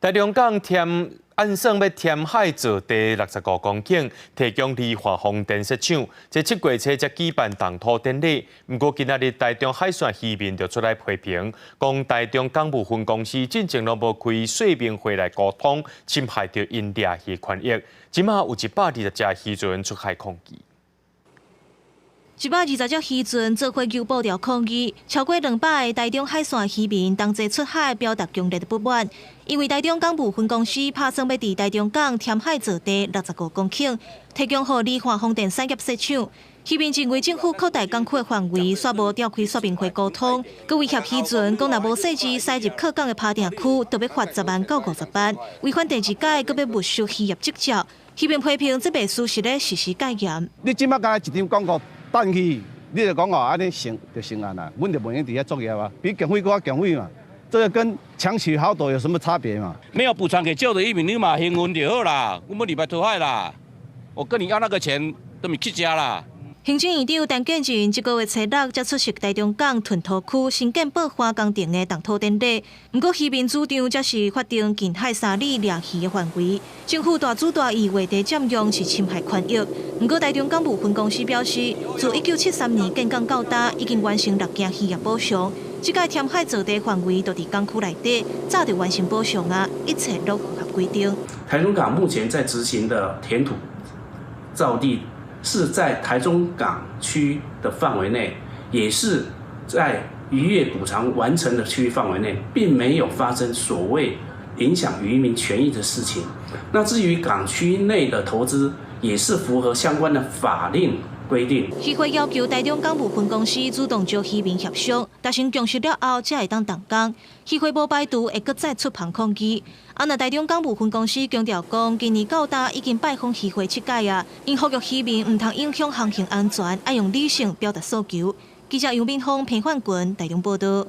台中港填按算欲填海造地65公頃，提供離岸風電設廠。這7月初才舉辦動土典禮。毋過今仔日台中海線漁民就出來批評，講台中港務分公司進前攏無開說明會來溝通，侵害著𪜶掠魚權益。這馬有120隻漁船出海抗議。120隻漁船做伙揪布條抗議，超過200個台中海線漁民同齊出海，表達強烈的不滿。因為台中港務分公司拍算欲佇台中港填海造地65公頃，提供予離岸風電產業設廠。漁民認為政府擴大港區的範圍，煞無召開說明會溝通，閣威脅漁船講若無設置駛入靠港的拍碇區，就欲罰10萬到50萬。違反第二改，閣欲沒收漁業執照。漁民批評這袂屬實的實施戒嚴。你這馬敢若一張廣告彈去，你就講哦，按呢成就成案啦，阮就袂用佇遐作業啊，比強匪閣較強匪嘛，這個跟強取豪奪有什麼差別嘛？沒有補償給舊的漁民，你嘛營運就好啦，阮欲禮拜討海啦，我跟你要那個錢都未去食啦。行政院長陳建仁這個月初六才出席台中港囤土區新建報花工程的動土典禮。毋過漁民主張這是法定近海3里掠魚的範圍，政府大主大意劃地佔用是侵害權益。毋過台中港務分公司表示，自1973年建港到今，已經完成六件漁業補償。這擺填海造地範圍就佇港區內底，早就完成補償啊，一切攏符合規定。台中港目前在執行的填土造地，是在台中港區的範圍內，也是在漁業補償完成的區域範圍內，並沒有發生所謂影響漁民權益的事情。那至於港區內的投資，也是符合相關的法令規定。漁會要求台中港務分公司主動招漁民協商，達成共識了後，才會當動工。漁會無排除會閣再出帆抗議。啊，若台中港務分公司強調講，今年到今已經拜訪漁會七擺啊，𪜶呼籲漁民毋通影響航行安全，愛用理性表達訴求。記者楊敏峰、彭煥群台中報道。